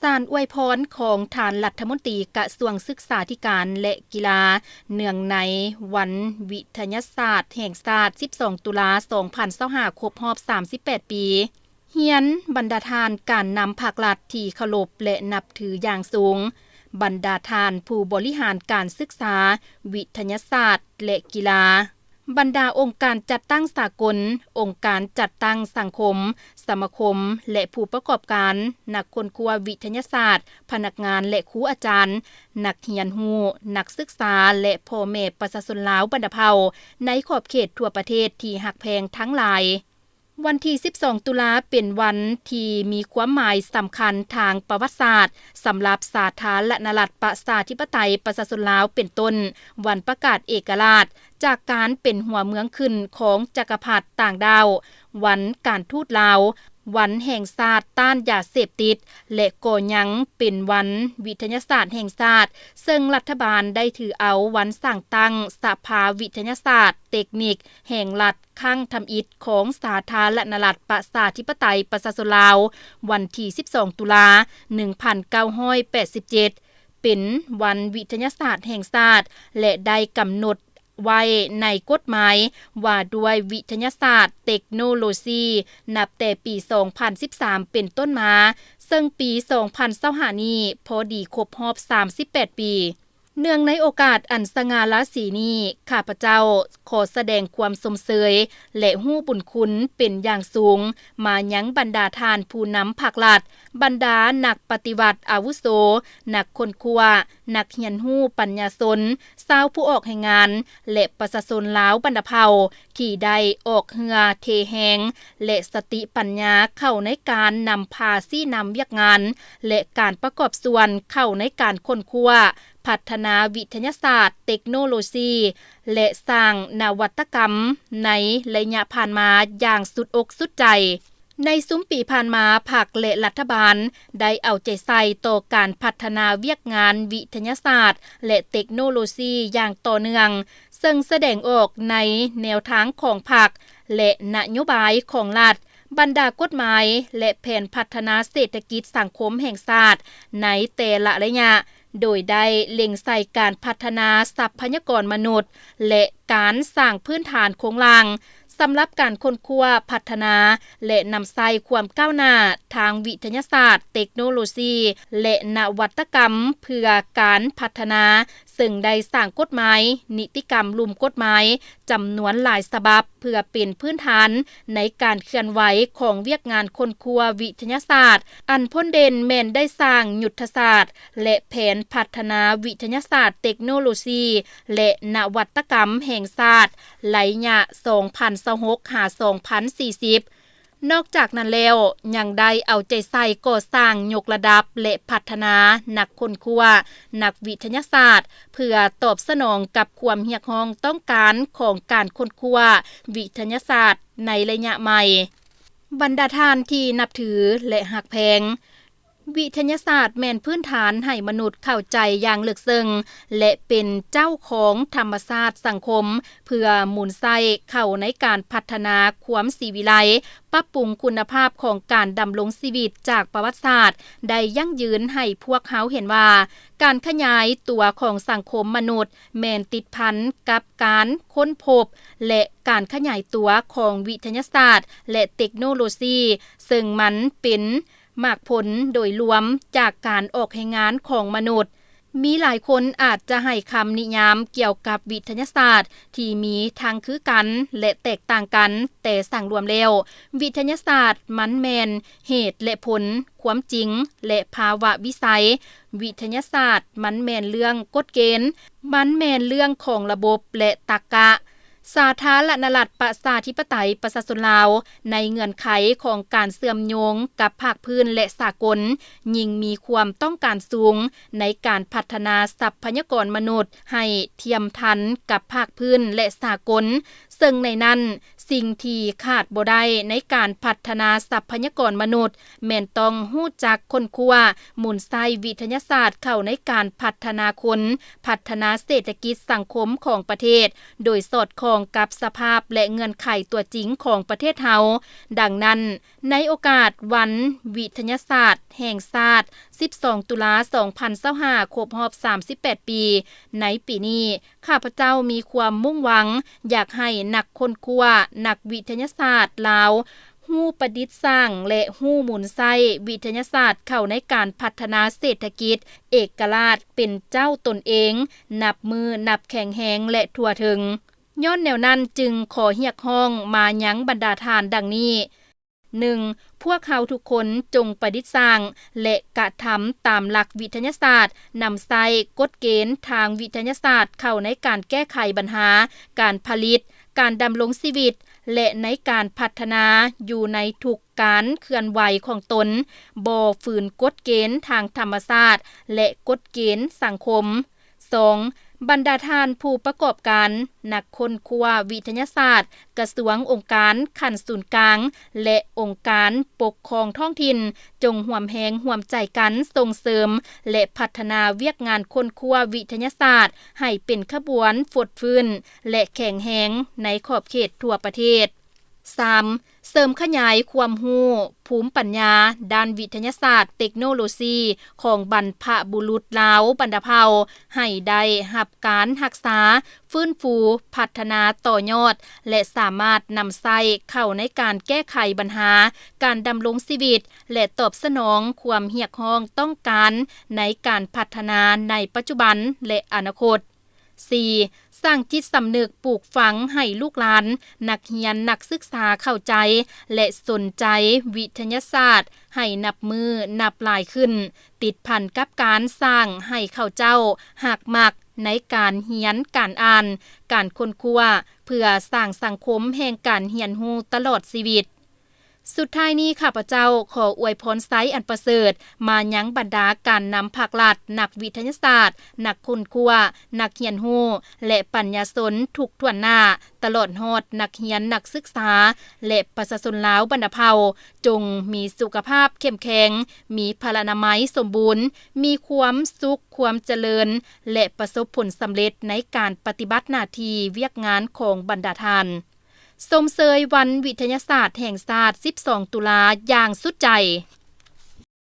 ການອວຍພອນຂອງທ່ານລັດຖະມົນຕີກະຊວງສຶກສາທິການ ແລະ ກິລາ ເນື່ອງໃນວັນວິທະຍາສາດແຫ່ງຊາດ ສິບສອງ ຕຸລາ ສອງພັນຊາວຫ້າ ຄົບຮອບ ສາມສິບແປດ ປີ. ຮຽນບັນດາທ່ານການນຳພາກລັດທີ່ເຄົາລົບ ແລະ ນັບຖືຢ່າງສູງ, ບັນດາທ່ານຜູ້ບໍລິຫານການສຶກສາ, ວິທະຍາສາດ ແລະ ກິລາ, ບັນດາອົງການຈັດຕັ້ງສາກົນ, ອົງການຈັດຕັ້ງສັງຄົມ, ສະມາຄົມ ແລະ ຜູ້ປະກອບການ, ນັກຄົ້ນຄວ້າວິທະຍາສາດ, ພະນັກງານ ແລະ ຄູອາຈານ, ນັກຮຽນຮູ້, ນັກສຶກສາ ແລະ ພໍ່ແມ່ປະຊາຊົນລາວບັນດາເຜົ່າ ໃນຂອບເຂດທົ່ວປະເທດທີ່ຮັກແພງທັງຫຼາຍ. ວັນທີ ສິບສອງ ຕຸລາ ເປັນວັນທີ່ມີຄວາມໝາຍສຳຄັນທາງປະຫວັດສາດ ສຳລັບສາທາລະນະລັດປະຊາທິປະໄຕປະຊາຊົນລາວ ເປັນຕົ້ນ ວັນປະກາດເອກະລາດ ຈາກການເປັນຫົວເມືອງຂຶ້ນຂອງຈັກກະພັດຕ່າງດ້າວ, ວັນການທູດລາວ, ວັນແຫ່ງຊາດຕ້ານຢາເສບຕິດ ແລະ ກໍຍັງເປັນວັນວິທະຍາສາດແຫ່ງຊາດ, ເຊິ່ງລັດຖະບານໄດ້ຖືເອົາວັນສ້າງຕັ້ງສະພາວິທະຍາສາດເຕັກນິກແຫ່ງລັດ ຄັ້ງທຳອິດຂອງສາທາລະນະລັດປະຊາທິປະໄຕປະຊາຊົນລາວ ວັນທີ ສິບສອງ ຕຸລາ ໜຶ່ງພັນເກົ້າຮ້ອຍແປດສິບເຈັດ ເປັນວັນວິທະຍາສາດແຫ່ງຊາດ ແລະ ໄດ້ກຳນົດໄວ້ໃນກົດໝາຍວ່າດ້ວຍວິທະຍາສາດເຕັກໂນໂລຊີ ນັບແຕ່ປີ ສອງພັນສິບສາມ ເປັນຕົ້ນມາ, ເຊິ່ງປີ ສອງພັນຊາວຫ້າ ນີ້ ພໍດີຄົບຮອບ ສາມສິບແປດ ປີ. ເນື່ອງໃນໂອກາດອັນສະຫງ່າລາສີນີ້, ຂ້າພະເຈົ້າຂໍສະແດງຄວາມຊົມເຊີຍ ແລະ ຮູ້ບຸນຄຸນເປັນຢ່າງສູງມາຍັງບັນດາທ່ານຜູ້ນຳພາກລັດ, ບັນດານັກປະຕິວັດອາວຸໂສ, ນັກຄົ້ນຄວ້າ, ນັກຮຽນຮູ້ປັນຍາຊົນ, ຊາວຜູ້ອອກແຮງງານ ແລະ ປະຊາຊົນລາວບັນດາເຜົ່າ ທີ່ໄດ້ອອກເຫື່ອເທແຮງ ແລະ ສະຕິປັນຍາເຂົ້າໃນການນຳພາຊີ້ນຳວຽກງານ ແລະ ການປະກອບສ່ວນເຂົ້າໃນການຄົ້ນຄວ້າ, ພັດທະນາວິທະຍາສາດ, ເຕັກໂນໂລຊີ ແລະ ສ້າງນະວັດຕະກຳໃນໄລຍະຜ່ານມາຢ່າງສຸດອົກສຸດໃຈ. ໃນຊຸມປີຜ່ານມາ, ພັກ ແລະ ລັດຖະບານໄດ້ເອົາໃຈໃສ່ຕໍ່ການພັດທະນາວຽກງານວິທະຍາສາດ ແລະ ເຕັກໂນໂລຊີຢ່າງຕໍ່ເນື່ອງ, ເຊິ່ງສະແດງອອກໃນແນວທາງຂອງພັກ ແລະ ນະໂຍບາຍຂອງລັດ, ບັນດາກົດໝາຍ ແລະ ແຜນພັດທະນາເສດຖະກິດສັງຄົມແຫ່ງຊາດໃນແຕ່ລະໄລຍະ, ໂດຍໄດ້ເລັງໃສ່ການພັດທະນາຊັບພະຍາກອນມະນຸດ ແລະ ການສ້າງພື້ນຖານໂຄງລ່າງ ສຳລັບການຄົ້ນຄວ້າ, ພັດທະນາ ແລະ ນຳໃຊ້ຄວາມກ້າວໜ້າທາງວິທະຍາສາດ, ເຕັກໂນໂລຊີ ແລະ ນະວັດຕະກຳເພື່ອການພັດທະນາ, ເຊິ່ງໄດ້ສ້າງກົດໝາຍ, ນິຕິກຳລຸ່ມກົດໝາຍ ຈຳນວນຫຼາຍສະບັບ ເພື່ອເປັນພື້ນຖານໃນການເຄື່ອນໄຫວຂອງວຽກງານຄົ້ນຄວ້າວິທະຍາສາດ. ອັນພົ້ນເດັ່ນແມ່ນໄດ້ສ້າງຍຸດທະສາດ ແລະ ແຜນພັດທະນາວິທະຍາສາດ, ເຕັກໂນໂລຊີ ແລະ ນະວັດຕະກຳແຫ່ງຊາດ ໄລຍະ ສອງພັນຊາວຫົກ ຫາ ສອງພັນສີ່ສິບ. ນອກຈາກນັ້ນແລ້ວ, ຍັງໄດ້ເອົາໃຈໃສ່ກໍ່ສ້າງ, ຍົກລະດັບ ແລະ ພັດທະນານັກຄົ້ນຄວ້າ, ນັກວິທະຍາສາດ ເພື່ອຕອບສະໜອງກັບຄວາມຮຽກຮ້ອງຕ້ອງການຂອງການຄົ້ນຄວ້າວິທະຍາສາດໃນໄລຍະໃໝ່. ບັນດາທ່ານທີ່ນັບຖື ແລະ ຮັກແພງ, ວິທະຍາສາດແມ່ນພື້ນຖານໃຫ້ມະນຸດເຂົ້າໃຈຢ່າງເລິກເຊິ່ງ ແລະ ເປັນເຈົ້າຂອງທຳມະຊາດສັງຄົມ ເພື່ອໝູນໃຊ້ເຂົ້າໃນການພັດທະນາຄວາມສີວິໄລ, ປັບປຸງຄຸນນະພາບຂອງການດຳລົງຊີວິດຈາກປະຫວັດສາດໄດ້ຢັ້ງຢືນໃຫ້ພວກເຮົາເຫັນວ່າ ການຂະຫຍາຍຕົວຂອງສັງຄົມມະນຸດແມ່ນຕິດພັນກັບການຄົ້ນພົບ ແລະ ການຂະຫຍາຍຕົວຂອງວິທະຍາສາດ ແລະ ເຕັກໂນໂລຊີ, ເຊິ່ງມັນເປັນ ໝາກຜົນໂດຍລວມຈາກການອອກແຮງງານຂອງມະນຸດ. ມີຫຼາຍຄົນອາດຈະໃຫ້ຄຳນິຍາມກ່ຽວກັບວິທະຍາສາດທີ່ມີທັງຄືກັນ ແລະ ແຕກຕ່າງກັນ, ແຕ່ສັງລວມແລ້ວ, ວິທະຍາສາດມັນແມ່ນເຫດ ແລະ ຜົນ, ຄວາມຈິງ ແລະ ພາວະວິໄສ. ວິທະຍາສາດມັນແມ່ນເລື່ອງກົດເກນ, ມັນແມ່ນເລື່ອງຂອງລະບົບ ແລະ ຕັກກະ. ສາທາລະນະລັດປະຊາທິປະໄຕປະຊາຊົນລາວ ໃນເງື່ອນໄຂຂອງການເຊື່ອມໂຍງກັບພາກພື້ນ ແລະ ສາກົນ, ຍິ່ງມີຄວາມຕ້ອງການສູງໃນການພັດທະນາຊັບພະຍາກອນມະນຸດໃຫ້ທຽມທັນກັບພາກພື້ນ ແລະ ສາກົນ, ເຊິ່ງໃນນັ້ນ, ສິ່ງທີ່ຂາດບໍ່ໄດ້ໃນການພັດທະນາຊັບພະຍາກອນມະນຸດ ແມ່ນຕ້ອງຮູ້ຈັກຄົ້ນຄວ້າ, ໝູນໃຊ້ວິທະຍາສາດເຂົ້າໃນການພັດທະນາຄົນ, ພັດທະນາເສດຖະກິດສັງຄົມຂອງປະເທດ, ໂດຍສອດຄ່ອງ ອງກັບສະພາບ ແລະ ເງື່ອນໄຂຕົວຈິງຂອງປະເທດເຮົາ. ດັ່ງນັ້ນ, ໃນໂອກາດວັນວິທະຍາສາດແຫ່ງຊາດ ສິບສອງ ຕຸລາ ສອງພັນຊາວຫ້າ ຄົບຮອບ ສາມສິບແປດ ປີ, ໃນປີນີ້, ຂ້າພະເຈົ້າມີຄວາມມຸ່ງຫວັງຢາກໃຫ້ນັກຄົ້ນຄວ້າ, ນັກວິທະຍາສາດລາວ ຮູ້ປະດິດສ້າງ ແລະ ຮູ້ໝູນໃຊ້ວິທະຍາສາດເຂົ້າໃນການພັດທະນາເສດຖະກິດເອກະລາດເປັນເຈົ້າຕົນເອງ, ນັບມື້ນັບແຂງແຮງ ແລະ ທົ່ວເຖິງ. ຍ້ອນແນວນັ້ນຈຶ່ງຂໍຮຽກຮ້ອງມາຍັງບັນດາທ່ານດັ່ງນີ້. ໜຶ່ງ, ພວກເຮົາທຸກຄົນຈົ່ງປະດິດສ້າງ ແລະ ກະທຳຕາມຫຼັກວິທະຍາສາດ, ນຳໃຊ້ກົດເກນທາງວິທະຍາສາດເຂົ້າໃນການແກ້ໄຂບັນຫາການຜະລິດ, ການດຳລົງຊີວິດ ແລະ ໃນການພັດທະນາຢູ່ໃນທຸກການເຄື່ອນໄຫວຂອງຕົນ, ບໍ່ຝືນກົດເກນທາງທຳມະຊາດ ແລະ ກົດເກນສັງຄົມ. ສອງ, ບັນດາທ່ານຜູ້ປະກອບການ, ນັກຄົ້ນຄວ້າວິທະຍາສາດ, ກະຊວງ, ອົງການຂັ້ນສູນກາງ ແລະ ອົງການປົກຄອງທ້ອງຖິ່ນ, ຈົ່ງຮ່ວມແຮງຮ່ວມໃຈກັນສົ່ງເສີມ ແລະ ພັດທະນາວຽກງານຄົ້ນຄວ້າວິທະຍາສາດໃຫ້ເປັນຂະບວນຟົດຟື້ນ ແລະ ແຂງແຮງໃນຂອບເຂດທົ່ວປະເທດ. ສາມ, ເສີມຂະຫຍາຍຄວາມຮູ້, ພູມປັນຍາດ້ານວິທະຍາສາດ, ເຕັກໂນໂລຊີຂອງບັນພະບຸລຸດລາວບັນດາເຜົ່າ ໃຫ້ໄດ້ຮັບການຮັກສາ, ຟື້ນຟູ, ພັດທະນາຕໍ່ຍອດ ແລະ ສາມາດນຳໃຊ້ເຂົ້າໃນການແກ້ໄຂບັນຫາການດຳລົງຊີວິດ ແລະ ຕອບສະໜອງຄວາມຮຽກຮ້ອງຕ້ອງການໃນການພັດທະນາໃນປັດຈຸບັນ ແລະ ອະນາຄົດ. ສີ່, ສ້າງຈິດສຳນຶກປູກຝັງໃຫ້ລູກຫຼານ, ນັກຮຽນ, ນັກສຶກສາເຂົ້າໃຈ ແລະ ສົນໃຈວິທະຍາສາດໃຫ້ນັບມື້ນັບຫຼາຍຂຶ້ນ, ຕິດພັນກັບການສ້າງໃຫ້ເຂົາເຈົ້າຮັກມັກໃນການຮຽນ, ການອ່ານ, ການຄົ້ນຄວ້າ, ເພື່ອສ້າງສັງຄົມແຫ່ງການຮຽນຮູ້ຕະຫຼອດຊີວິດ. ສຸດທ້າຍນີ້ ຂ້າພະເຈົ້າຂໍອວຍພອນໄຊອັນປະເສີດມາຍັງບັນດາການນຳພາກລັດ, ນັກວິທະຍາສາດ, ນັກຄົ້ນຄວ້າ, ນັກຮຽນຮູ້ ແລະ ປັນຍາຊົນທຸກຖ້ວນໜ້າ, ຕະຫຼອດຮອດນັກຮຽນ, ນັກສຶກສາ ແລະ ປະຊາຊົນລາວບັນດາເຜົ່າ, ຈົ່ງມີສຸຂະພາບເຂັ້ມແຂງ, ມີພະລານາໄມສົມບູນ, ມີຄວາມສຸກ, ຄວາມຈະເລີນ ແລະ ປະສົບຜົນສຳເລັດໃນການປະຕິບັດໜ້າທີ່ວຽກງານຂອງບັນດາທ່ານ. ຊົມເຊີຍວັນວິທະຍາສາດແຫ່ງຊາດ ສິບສອງ ຕຸລາ ຢ່າງສຸດໃຈ.